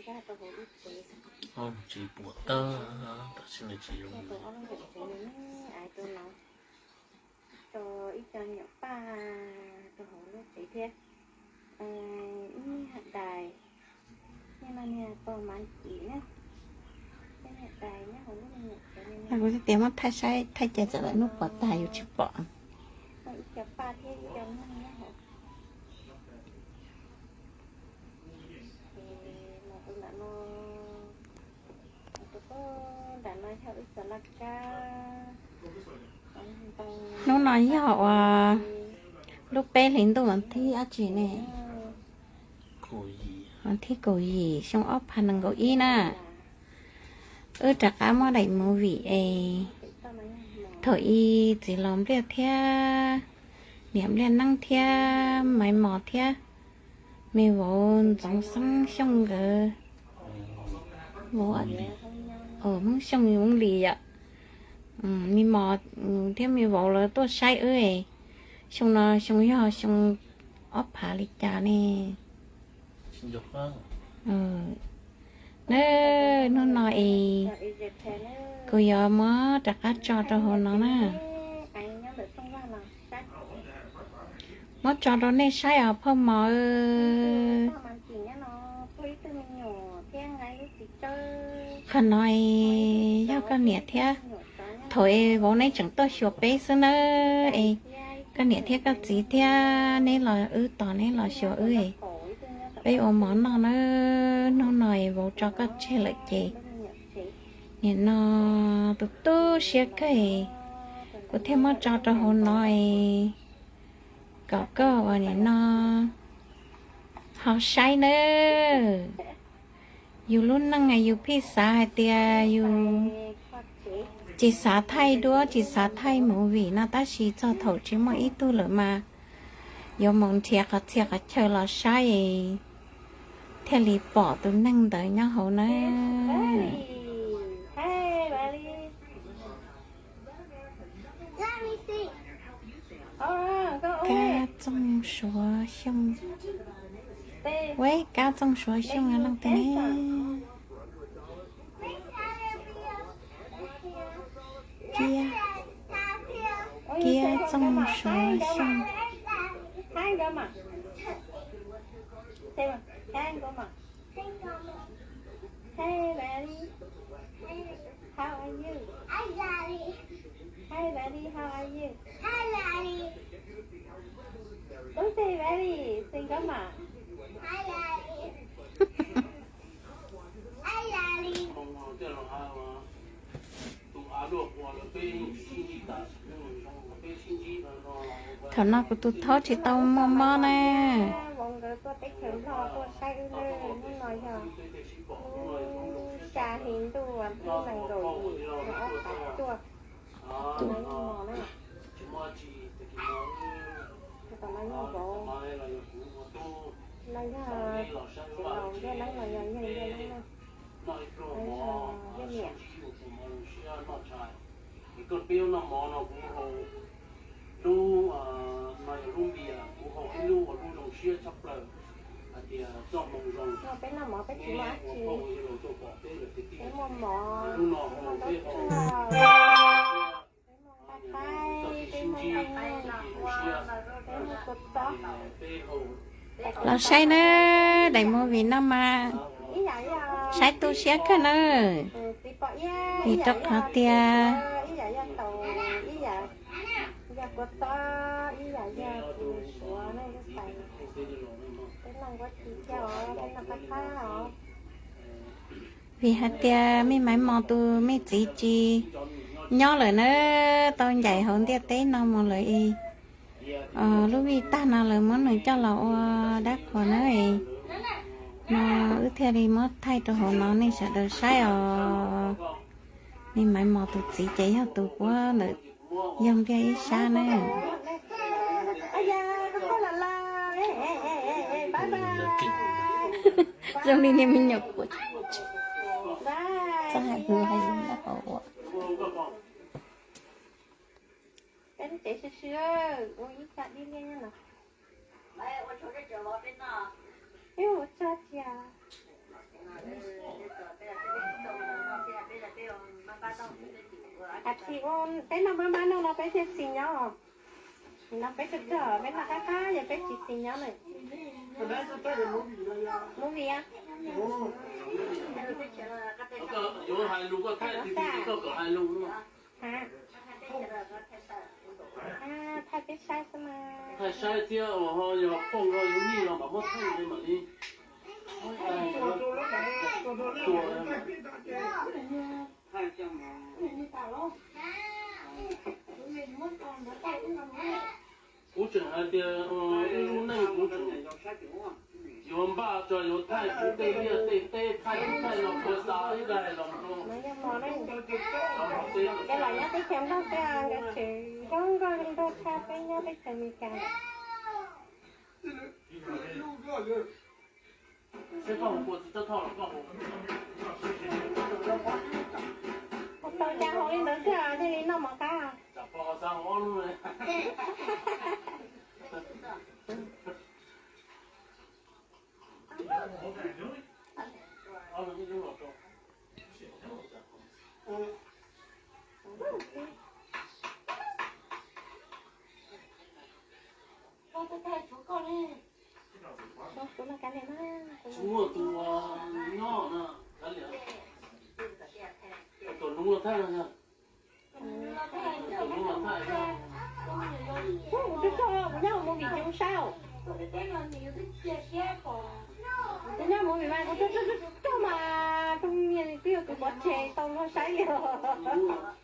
Tsis puas tawb, tab sis nws tsis zoo. Ais rau no, rau ib co nyuam paj rau hauv lub tsev thiab. Ib niag dais, niag no niag pog Mav Cim na, ib niag dais nyob hauv lub me nyuam tsev no. Kuv twb tias muab thaij saib, thaij cai txawm lawm hnub puas tag yus tsis pom. Ib co paj thiab ib co neeg nyob hauv. Hnub no yog uas lub peb hlis ntuj vas thib dab tsi ne? Vas thib kaum yim xyoo ob phav nees nkaum ib na. Wb rov qab muab daim movie es thaum ub txiv Los Npliaj thiab niam Npliaj Neeb thiab Maiv Mos thiab me vauv Ntxoov Xeeb Xyooj nkawd, vauv Hmoob Xyooj Hmoob Lis yom, me Mos thiab me vauv lawv tuaj saib wb. Xyoo no xyoo yog xyoo ob phav li cas ne? Na, hnub no es kuv yuav muab rov qab tso rau hauv no na. Muab tso rau nej saib os phauj Mos. Qhov no es yog koj niam thiab, thaum es vauv neb tseem tuaj xyuas peb xwb na. Es koj niam thiab koj txiv thiab neb los, wb tos neb los xyuas wb, peb ua mov noj na. Hnub no es vauv tso koj tseg lawm ces nim no tus tu siab kawg, kuv thiaj muab tso rau hauv no es kom koj uas nim no ho saib nawb. Yus lub neej yus pheej xav hais tias yus tsis xav thaij duab tsis xav thaij movie no tab sis txog thaum tsis muaj ib tug lawm mas yuav mus nrhiav qhov txhia qhov chaw los saib thiaj li pom tus neeg ntawd nyob hauv na. Kab Txooj Suav Xyooj. Ua Kab Txooj Suav Xyooj leej twg ne? Kab, Kab Txooj Suav Xyooj. Thaum no kuv tus thaub tsis tau muaj mob na. Vauv nkawd tuaj teb chaws Nplog tuaj saib wb na. Hnub no yog lub xya hli ntuj vas thib nees nkaum yim xyoo ob phav cuaj. Tus no yog Mos na. Tus no yog vauv. No yog txiv laus Npliaj Neeb los yog yawg Npliaj Neeb na. No yog yawg niam. Koj peb noj mov no kuv haus lub, no yog lub npias, kuv haus ib lub uas lub zoo siab tshaj plaws hais tias txoj hmoo zoo. Peb noj mov peb tsis muaj dab tsi, peb muaj mov, muaj ntaub tshuaj, peb muaj nqaij qaib, peb muaj, peb muaj kua txob. Los saib nawb, daim movie no mas saib tu siab kawg nawb. Vim rau qhov tias ib yam yog taum, ib yam yog kua txob, ib yam yog tus suav na, yog tais. Peb noj nqaij thiab os, peb noj qab qab os. Vim hais tias me Maiv Mos tus me txiv tsis nyob lawm na, tau ncaim hauv ntiaj teb no mus lawm es lub vij tag no lawv muab nws coj los ua dab qhuas na. No wb thiaj li muab thaij rau hauv no nej sawv daws saib os. Me Maiv Mos tus txiv ces yog tus puab ntawm yawg Npliaj ib sab na. Zoo li niag me nyuam quav txaj hais lus hais lus nyob hauv ua. Peb lub tsev sw sw, ua ib tsa dib liab nyob no. Peb ua tso cia. As tsis ua peb noj mab mab noj no peb thiaj tsis nyob. No peb kawg kawg, peb noj qab qab yog peb tsis tsis nyob lawm. Movie a. Yuav hais lus koj thaij tib tib koj kom hais lus. Thaij peb saib xwb mas. Thaij saib thiab uas ho yog phooj yog yus nij los mam muab thaij li mam li. Kuv tseem hais tias ib lub neej kuv tseem yuav npaj tso yuav thaij kuv tej liaj tej teb, thaij thaij los kua xa ib daim los rau. Peb los nyob teb chaws Nplog xwb, nkawd tseem zoo nkauj zoo nraug tshaj peb nyob teb chaws Amelikas. Seb koj mus pua txiv txob thoj los koj mus. Mus tau cas haus li ntawd xwb thiaj li noj mov qab. Tsam pom xav haus ob lub. Tsis muaj tus nyob na, kav liam. Tus nus los thaij no. Kuv twb tso kuv nyob hauv movie tsis zoo saib. Kuv nyob hauv movie mas kuv tso tso tso mas tus niag twb yog tus pov tseg tau luag saib li.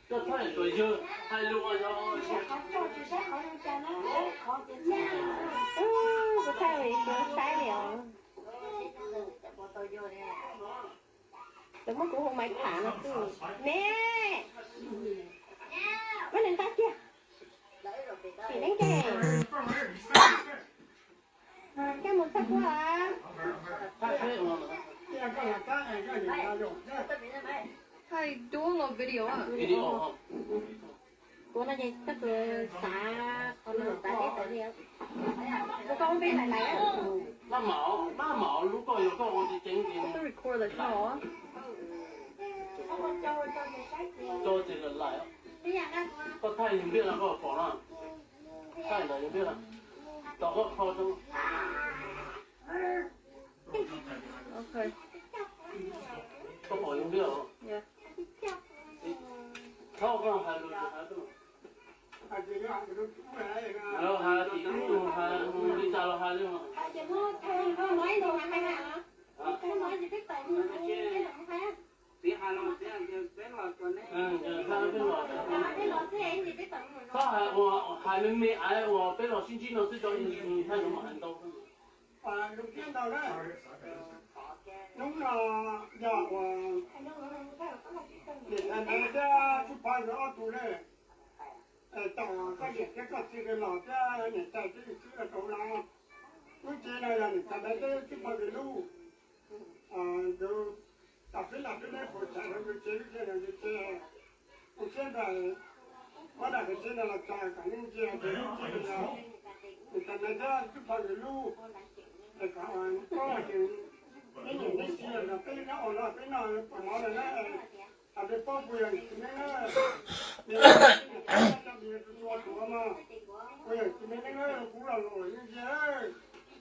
Koj thaij tuas yawg hais lus os. Kuv thaij ua ib tug saib li os. Lawv muab kuv hu maiv tham no xwb. Me, muab nws nqa kiag. Tim neeb ke. Koj mus txog kuv. Thaij duab los video a? Kuv no ces koj tsuas xav qhov no xav teb xav li. Kuv koj ua peb lais lais. Maj mam, maj mam lub koj yog koj ua tseeb tseeb. Koj twb record lawm tso. Koj ces lais lais. Koj thaij yus ntiaj no koj pom na. Thaij ntawd yus ntiaj no. Tos koj kho tso. Koj pom yus ntiaj os. Thaub koj hais lus hais, hais tim ub hais li cas los hais li. Txhob hais ua hais me me aiv uas peb los sib ntsib no xwb, cov ib thaij no mam hais ntau. Lus thiab ntau na, hnub no yog uas niam tais Maiv thiab Tub Phas nkawd ob tug ne, tau koj niam thiab koj txiv nkawd los thiab niam tais thiab yus txiv los rau no. Lub tsev no yog niam tais Maiv thiab Tub Phas nkawd lub. Nkawd tas peb los peb neb puas tsav nkawd tsev lub tsev no nkawd tsev. Kuv siab nrog pab nram kwv tsev no los txog kom nej ntsia tias lub tsev no yog niam tais Maiv thiab Tub Phas nkawd lub. Es kom paub hais tias neb niam neb txiv los peb neb ua no peb noj pom mov no na. Hais tias paub puas yog yawm txiv Maiv na, neb niam tais Maiv coj nws tus tub tuav mog, puas yog yawm txiv Maiv na, kuv los los yeej ntsia,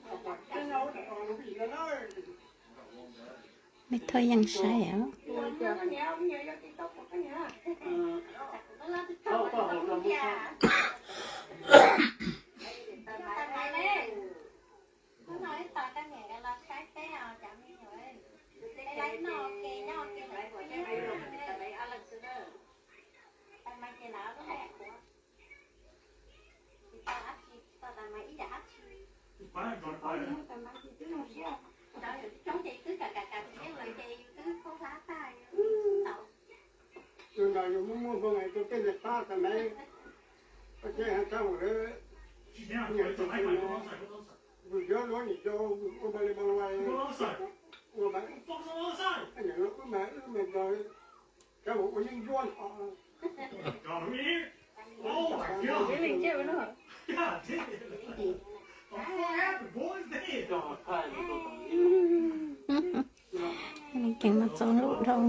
kom pom tseeb nyob hauv daim o lub vim no na. Mej Thoj Yeej saib os. Tus no yus muaj muaj hmoo es tus tej niam pab tas Maiv, koj tseem hais txog ua lawv niam txiv no, yus yuav luag niam yau ua npaum li npaum li, ua mas, niam no wb mas wb mas nrog cov ua yeeb ncuab nrho. Mas txaus hlub dhau.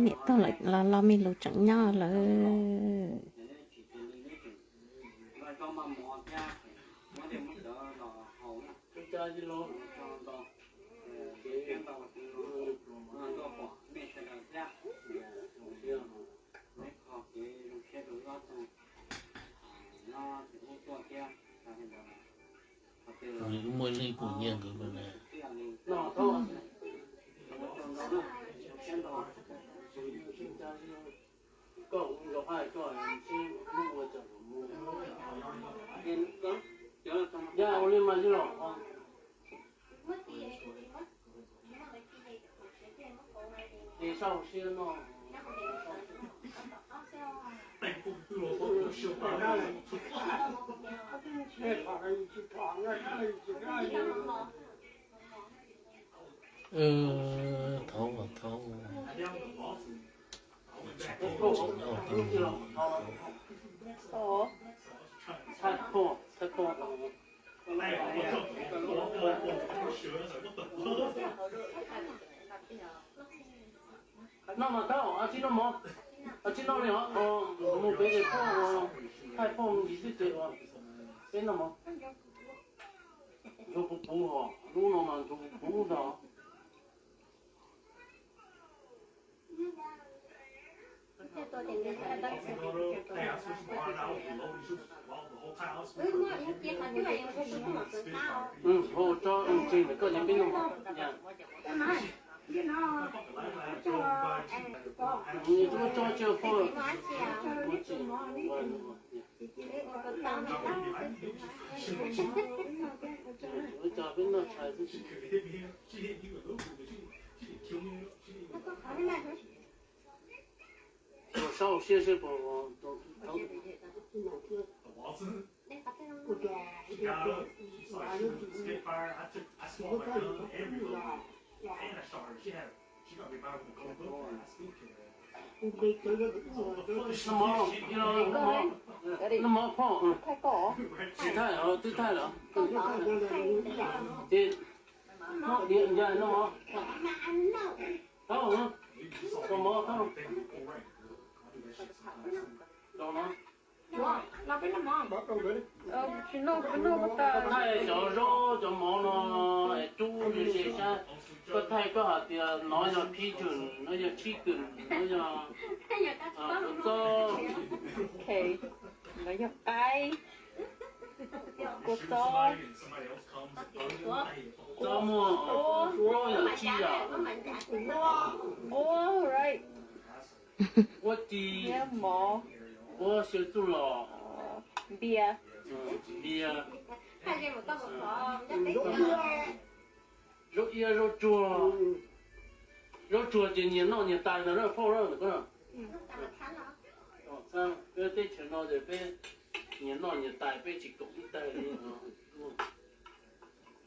Niam tuag lawm los lo me lus tseem nyob lawm. Muaj leej pum nyiaj nkawd lawm na. Thov, thov. Noj mas thab, ab tsi noj mov, ab tsi noj li os, mus pem ces phauj, thaij phauj ntsis xwb ces ua, peb noj mov. Ntxuag puv puv hos, lub no mas ntxuag puv puv ntag. Hau tso, ntsis ntawm koj ces peb noj. Tso tso phauj. Ua cas peb noj tshais xwb. Ua sab ua siab seb puas, noj mov, noj mov phauj. Tsis thaij, twb thaij lawm. Ces noj diav ncaig noj mov. Thaub, noj mov thaub. Thaij cov zaub cov mov no es cub ntshe sab. Koj thaij koj hais tias no yog pigeon, no yog chicken, no yog kua txob. No yog qaib, kua txob, kua txob muag, ua yam tsib yam. Ua, right. Ua ci, ua xyaw txuj los, npia, npia, zaub iab zaub tsuag. Zaub tsuag ces nyias noj nyias tais ntag na phauj na. Peb teb chaws no ces peb nyias noj nyias tais, peb tsis koom ib tais li.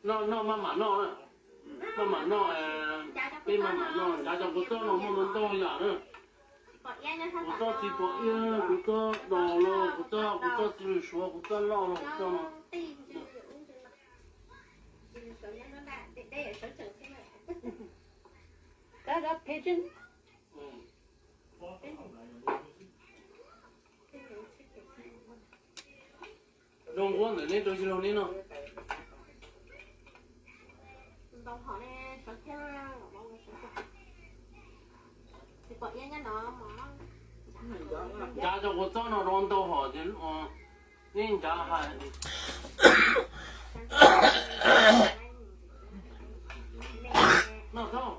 Noj, noj maj mam noj na, maj mam noj, peb maj mam noj. Nrad cov kua txob no muaj ntau ntau yam na. Kua txob txiv pos iab, kua txob daus los, kua txob, kua txob txiv lws suav, kua txob loj los, kua txob no. Zoo nquab ntawm neb rau yawg laus neb noj. Ncav cov kua txob no rau ntau hom ces neb ncav hais. Noj thaub,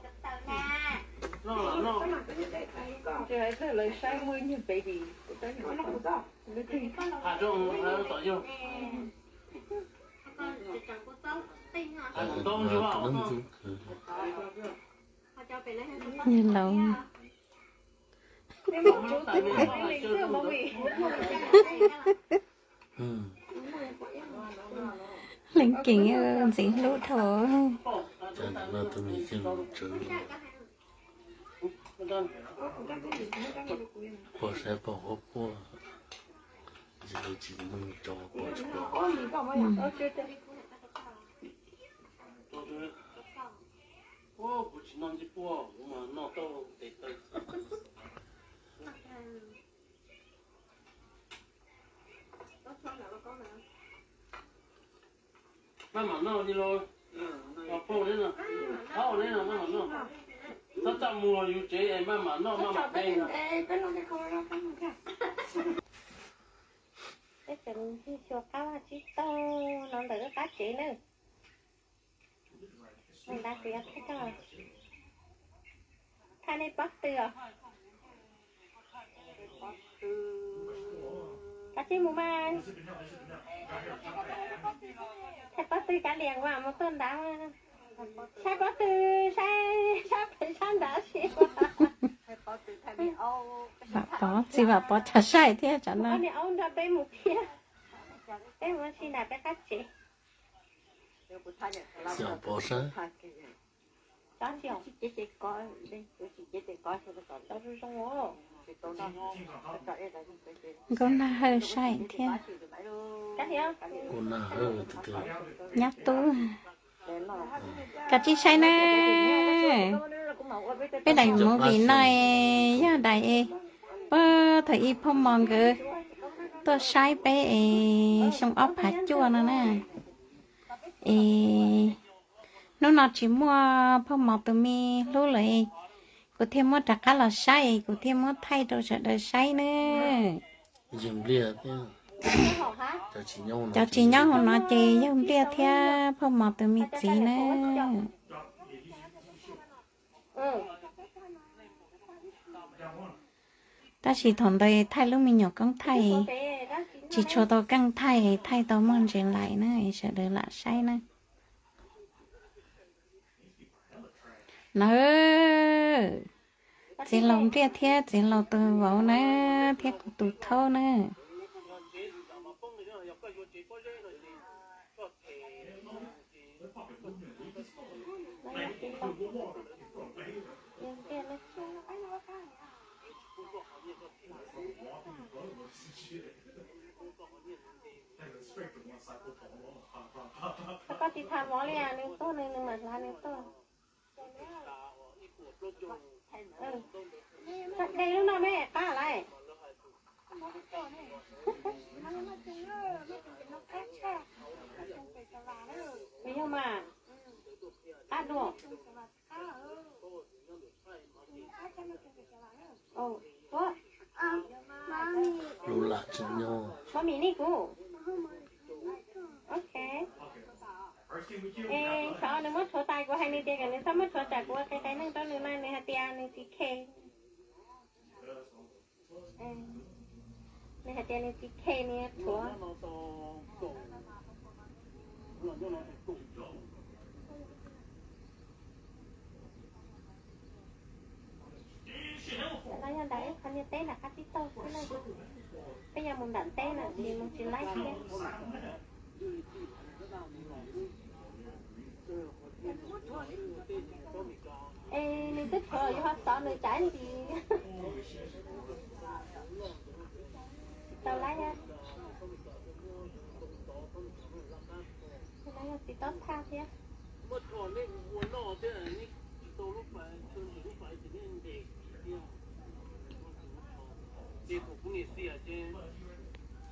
noj los noj. Hais rau, hais rau tom yawg. Hais ntau ntsis. Yawg laus. Leej kev ntxim hlub dhau. Pog saib pog huab quaj, tsis tau tsis muaj rau pog tsis pom. Kuv tsis noj ntsej puab, kuv mas noj tau tes taw. Maj mam noj li los, pog neb no, pog neb no maj mam noj. Txhob txaj muag yus tsev es maj mam noj maj mam noj. Peb tseem xyuas qab vaj tsib taug no ntawm wb qab tsev nawb. Mus ntav tias thaij koj, thaij nej pob tw os. Kav tsij mus mas. Thaij pob tw kav liam mas mus tuaj ntav mas. Saib pob tw, saib sab pem sab nrad si. Vam Pov, txiv Vam Pov cov saib thiab tsam no. Niam aub nrog peb mus thiab. Peb mus ua si nram peb qab tsev. Txiv Vam Pov saib. Nkauj Nag Hawj saib thiab. Nkauj Nag Hawj tus twg? Nyob tub. Kav tsij saib na. Peb daim movie no yog daim puag thaum ub Phauj Mos nkawd tuaj saib peb es xyoo ob phav cuaj no na. Es hnub no tsis muaj Phauj Mos tus me hlub lawm, kuv thiaj muab rov qab los saib, kuv thiaj muab thaij rau sawv daws saib nawb. Cov tsis nyob hauv no ces yawg Npliaj thiab Phauj Mos tus me txiv nawb. Tab sis thaum ntawd thaij lub me nyuam koob thaij, tsis tshua tau keej thaij, thaij tau muaj ntses lais na, sawv daws lam saib na. Nawb, txiv laus Npliaj thiab txiv laus tus vauv na, thiab kuv tus thaub na. Koj tsis tham mov li, nws tuag nws, nws mam hla nws tuaj. Koj de lub no me qab lawm. Yog mas, qab dua. Lus lam tseem nyob. Mami ni kuv. Ok. Es xyov nws muab rhuav tas, kuv hais nws tias kom nws txhob muab rhuav tsam kuv ua qe qe neeg rau nws na, nws hais tias nws tsis khe. Nws hais tias nws tsis khe nws rhuav. No yog ntawm ib qho niag teb nram qab tib taug xwb na. Peb yog mus ntawm teb na, tsis mus tsis laib thiab. Es nws twb rhuav, yus ho xov nws tsam ntsis. Tsis tau laib thiab. Tsis tau thaj thiab.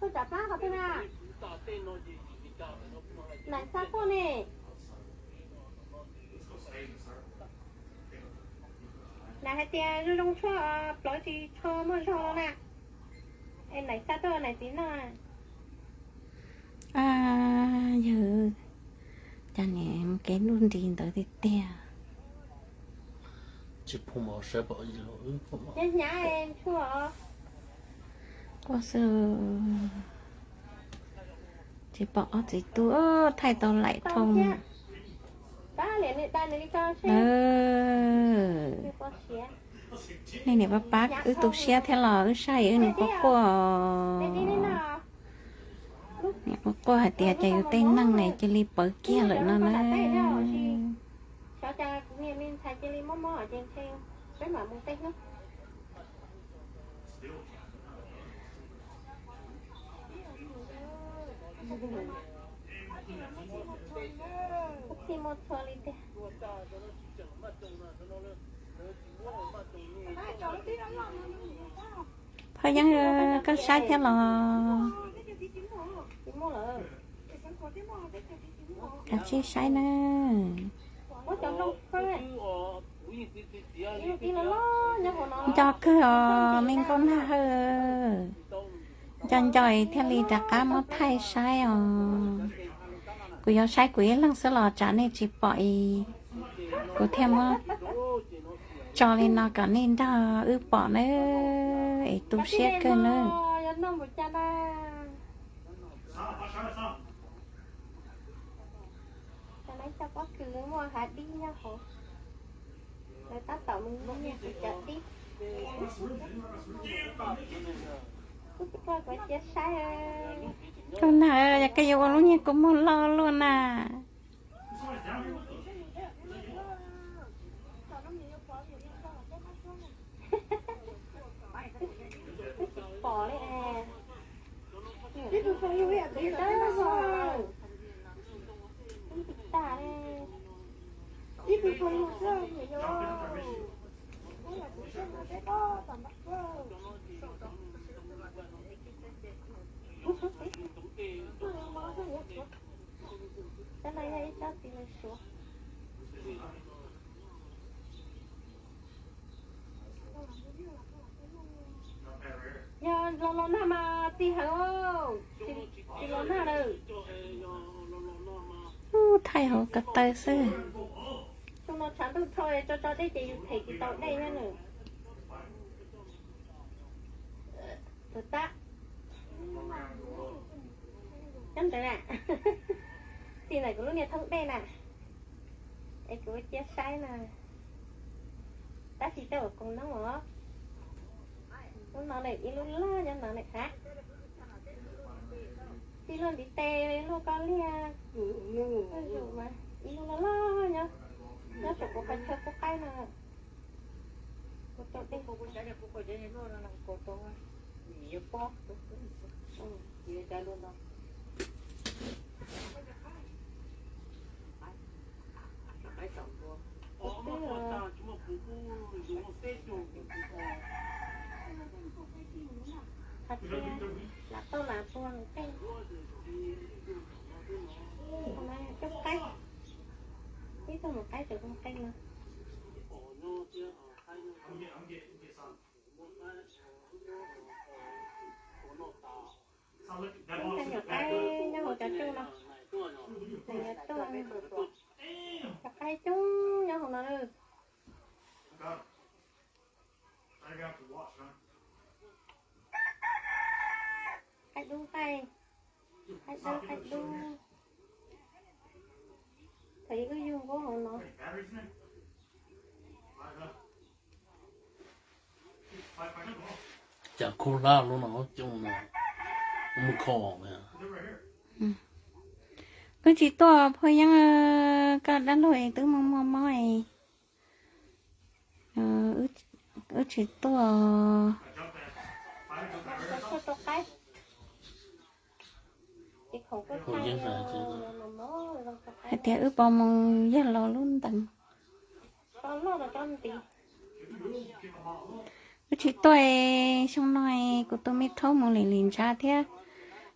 Tshuaj tsam plab qhov twg na? Nais xa tuaj ne. Nais hais tias zoo zoo tshuaj, plawv tsis tshua muaj zog no na. Es nais xa tuaj nais txiv noj. Yawg, cas niam mus kev nruj nris ntawd tiag tiag. Tsis phooj mos saib pom ib los wb phooj mos. Hnyav hnyav tshuaj. Quaj xwb. Tsis pom ob txiv tub thaij tau laim dhau. Nej niam pab pab wb tu siab thiab los wb saib wb niam quaj quaj. Niam quaj quaj hais tias cas yus tej neeg ne cia li pawv kiag lawm no na. Peb mam mus tej hnub. Txij muaj txhua li tiag. Phaj Yeeb, koj saib thiab los? Kav tsij saib na. Nco kawg os me nkauj Nag Hawj. Nco nco thiaj li rov qab muab thaij saib os. Kuv yuav saib kuv ib leeg xwb los tsam nej tsis pom es kuv thiaj muab tso li no kom nej nrog wb pom nawb, es tu siab kawg nawb. Cov pob kws muaj hav dib nyob hauv, lawv tab tom mus nyiag kuv cov dib. Koj na, yog koj yuav ua lub nyiag kua muag loj luaj na. Twb tsis pom li. Ib tug pog yug ib tug tag li. Ib tug pog yug xwb. Cov no yog ib tsob txiv lws suav. Yog los los nag mas txi heev, tsis los nag lawm. Ub, thaij hauv ko taw xwb. Xyoo no tshav ntuj dhau, tso tso dej ces yus them tsis tau dej thiab nws. Tus tab, nyob ntawd na. Txi ntawm kuv lub niag thoob dej na, es kuv cia saib na. Tab sis tej uas koom noob os. Lub no lawm ib lub loj nyob no lawm hab. Txi luaj ntiv tes luaj koj liag. Ib lub loj loj nyob, nyob saum kuv qhov chaw pub qaib no. Kuv rau dej. Qhov tias lam tau lam puag mus tej. Coob qaib, ib tug mus qaib cov coob qaib no. Cov nyuam qaib nyob hauv cov rooj no, cov nyuam rooj, cov qaib coob nyob hauv no. Qaib dub qaib, qaib dawb qaib dub. Thaum ub yug nkuab hauv no. Cas khaub hlab lub no coob no, mus kho. Wb tsis tuaj Phaj Yeeb, koj dab laug es twb muaj muaj mob es wb tsis tuaj. Hais tias wb puas mus yawg laus lub ntees. Wb tsis tuaj, xyoo no kuv tus me thaub mus lim lim ntshav thiab,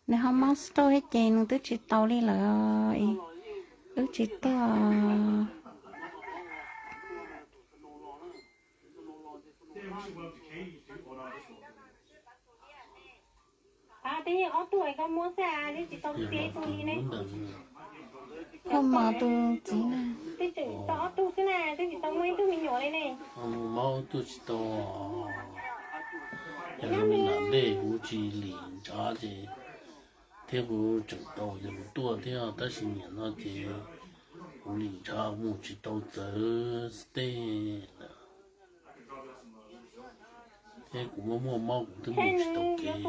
nws ho mob stroke thiab ces nws twb tsis tau li lawm. Wb tsis tuaj. Twb yeej ob tug es koj muab xwb, twb tsis tau txia ib tug li ne. Koj mos tus txiv na. Twb tseem tau ob tug xwb na, twb tsis tau muaj ib tug me nyuam li ne. Mob tug tsis tau. Yog li nam dej kuv tsis lim ntshav ces thiab kuv tseem tau yog kuv tuaj thiab, tab sis niam no ces kuv lim ntshav mus tsis tau txawv tej lawm. Thiab kuv muaj muaj mob kuv twb mus tsis tau kev.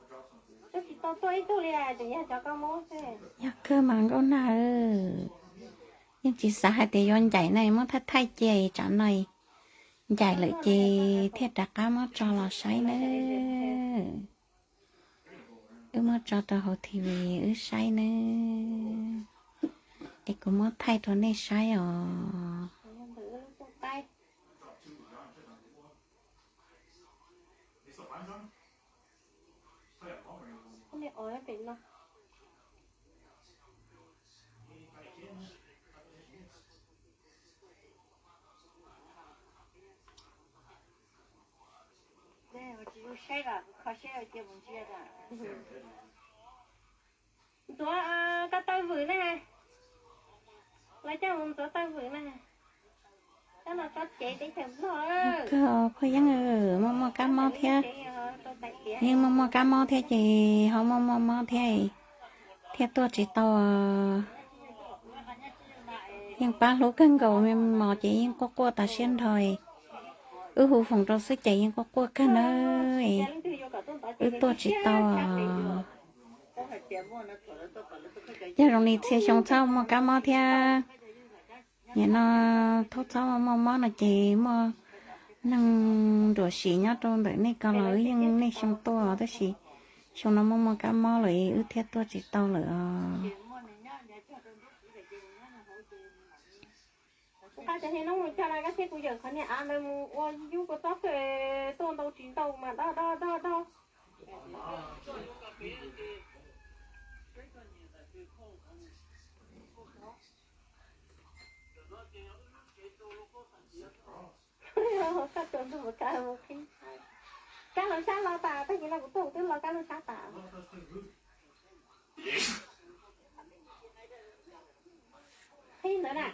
Twb tsis tau tuaj ib tug li, tseem yog cov kab mob xwb. Yog kawg mas Nkauj Nag, yeej tsis xav hais tias yuav ncaim na, muab thaij thaij cia tsam no ncaim lawm ces thiaj rov qab muab tso los saib nawb. Wb muab tso rau hauv T V wb saib nawb. Es kuv muab thaij rau nej saib os. Ntxuav koj taw vwm na, lawv coj mus ntxuav taw vwm na. Koj los tso cev teb chaws Nplog. Kawg Phoj Yeeb, muaj muaj kab mob thiab, yeej muaj muaj kab mob thiab ces ho muaj muaj mob thiab, thiaj tuaj tsis tau. Yeej pab hlub kawg nkaus, mos ces yeej quaj quaj tas siab nrho. Wb hu foom rau xwb ces yeej quaj quaj kawg nawb, wb tuaj tsis tau. Yog zoo li txhia xyoo txhob muaj kab mob thiab. Nim no thaub txhob muaj mob no ces muaj neeg nruam sim nyob rau ntawm nej ko los wb yeej niaj xyoo tuaj, tab sis xyoo no muaj muaj kab mob lawm wb thiaj tuaj tsis tau lawm os. Kuv nqa cov hniav noob mus cog no, koj thiab kuv yawm qhov niag av ntawd mus ua yub kua txob kawg, tuaj ntau tsis ntau mas do do do do. Koj tuaj ntug mus kab mus qhib. Kab laug sab los tas, tag kis no kuv tuaj kuv twb los kab laug sab tas. Qhib ntawd na.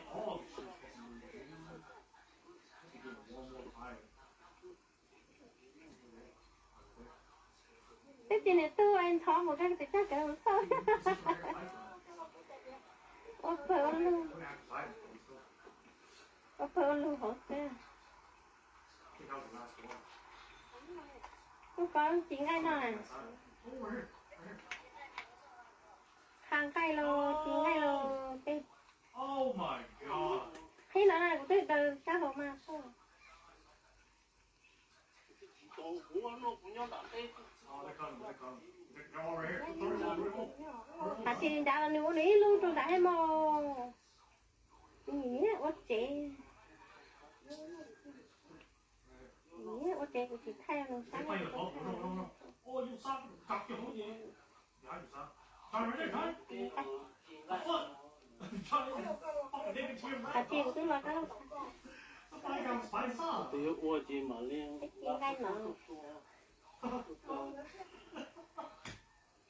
Twb tsis niam tub ntxhov mus koj tus tsaj kawv mus xauj. Ua pawg ua lug, ua pawg ua lug hauv xwb. Kuj kov tsis nqaij no na. Qha nqaij los tsis nqaij los tej. Qhib no na, kuv twb daws sab hauv mas xauj. Hais tias nrad los nws ua nws ib lub rau nram hab mog. Ua tsev, ua tsev kuv tsis thaij nws sab. Hais tias kuv twb los kab laug sab. Twb ua ces mam li. Twb ci nqaij no.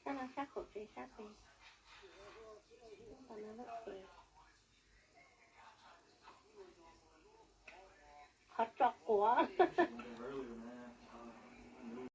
Sab no sab qaum tsev sab pem. Sab no lub tsev. Qhov tso quav.